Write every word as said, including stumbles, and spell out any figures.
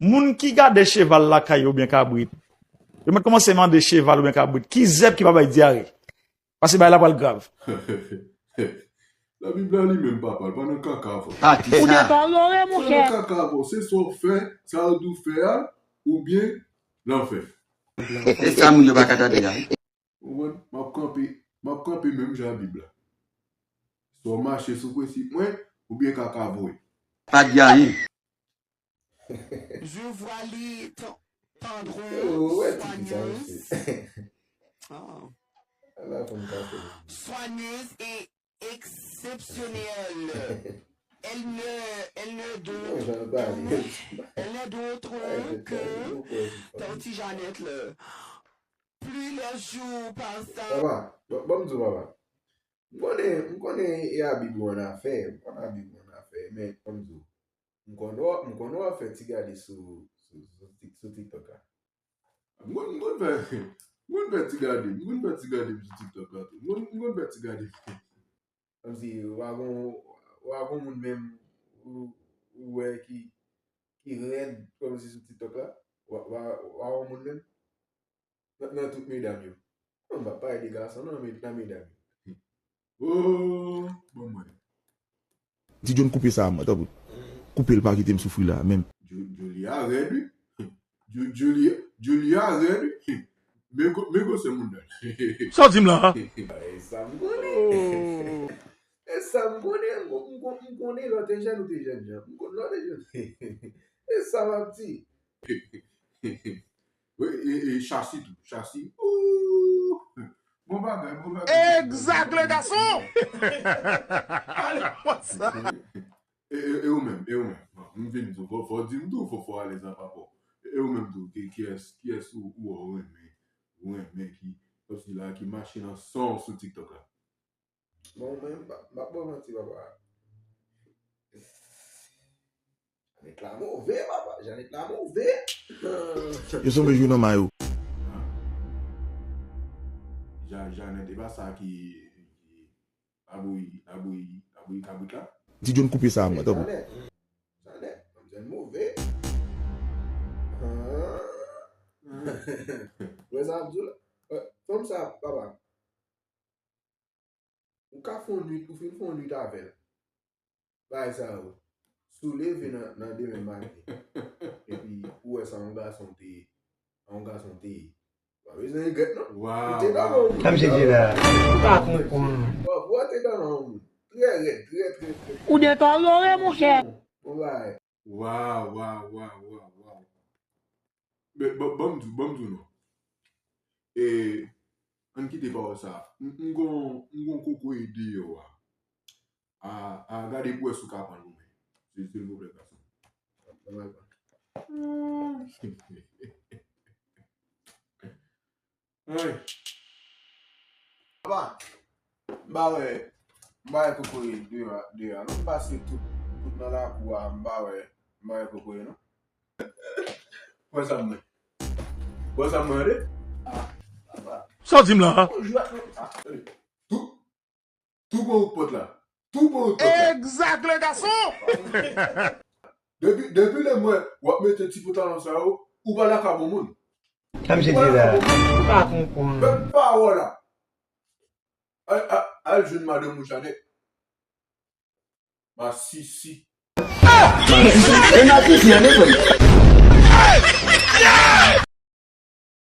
Moun ki gade cheval lakay yo oubyen kabrit, yo mèt kòmanse mande cheval oubyen kabrit ki zèb ki pa bay dyare. Paske bagay la pral grav. Labib la li menm, papa, l pa nan kaka avè w. Pati sa. Ou deplore, monchè. Li pa nan kaka avè w. Se sa w fè, sa yo di w fè a, oubyen lanfè. E sa moun yo pa ka tande a, wi. Ou konprann? M ap kanpe, m ap kanpe menm jan ak Bib la. Swa w mache sou prensip mwen, oubyen kaka voye. Pa di anyen. Je vois les ten-, tendrons, soigneuses. Ah. Soigneuses et exceptionnelles. Elles ne, elles ne d'autre, elles ne d'autre que Tante Jeannette, là. Plus les jours passent. Papa, ban m di w, papa. M konnen, m konnen e a Bib ou annafè, m konnen a Bib ou annafè, men ban m di w. M konnen w, m konnen w ap fè ti gade sou, sou, sou, Tik- sou TikTok la. M konn, m konn fè, m konn fè ti gade, m konn fè ti gade sou TikTok la tou. M konn, m konn fè ti gade. Kòmsi w a gon, w a gon moun menm ou, ou wè ki, ki rèd kòmsi sou TikTok la. W a, w a, w a gon moun menm. Nan, nan tout medam yo. Non, m p ap pale de gason, non, men nan medam yo. Oh, bon, mwen. Ti John, koupe sa a mwen, tanpri. Koupe l, pa kite m soufri la, menm. Ju- Julia rèd, wi. Ju- Julia, Julia rèd, wi. Men gwo, men gwosè moun nan. Sa w di m la? E sa m konnen. E sa m konnen. M kon- m kon- m konnen lè w te jèn, ou te jèn jan. M kon- lè w te jèn. E sa m ap di. Wi, e, e chasi tou, chasi. Ooh! Bon bagay, bon bagay. Exact, le garçon! Ale konsa. E, e, e ou menm, e ou menm. Bon, m vin di w, fò, fò w di m tou, fò, fò w alèz ak papa w. E ou menm tou, ki, kiyès, kiyès ou, ou, ou renmen, ou renmen ki, kòmsi la, ki mache nan san w sou TikTok la? Bon, mwen, m pa- m p ap ba w manti, papa. Janet la move, papa. Janet la move. Yo sanble jwe nan mayo. Ja- Janet, e pa sa ki, ki labouyi, labouyi, labouyi kabrit la? Ti John, koupe sa a mwen, tanpri. Janet. Janet, manzè move. Ah. Wè sa ap di w la? Wè, fanm sa, papa. Ou ka fè yon nwit, ou fin fè yon nwit avè l. Bagay sa yo. Si w leve nan, nan demen maten, epi ou wè sa yon gason te ye, sa yon gason te ye, ou pa bezwen regrèt, non. Ou te nan men yon moun. Sa m chèche la. Ou pa konprann. Ou te nan men yon moun. Trè rèd, trè, trè, trè, trè. Ou deteryore, monchè. Bon, bon bagay. Waw, waw, waw, waw, waw. Men, ban, ban m di w, ban m di w non. E, ann kite pawòl sa a. M, m gon, m gon kokoye deyò a. A, a, gade pou wè si w ka pran l ou menm. Sil, silvouplè, gason. Ay. Papa, m pa wè, m pa wè kokoye deyò a, deyò a, non. M pase tout, tout nan lakou a, m pa wè, m pa wè kokoye, non. Wè sa m wè. Wè sa m wè, tande? Ah, papa. Sa w di m la? Yon jou ak yon, ah, tande. Tou, tou bò wout pòt la. Tou bò wout pòt la. Exact, le garçon! Depi, depi lè m wè w ap mete ti pantalon sa yo, ou pa lakay bon moun. Sa misye di la, ou pa konprann. Bèl pawòl la. Al, al, al jwenn madanm ou Janet. Masisi. E n ap piti an, men.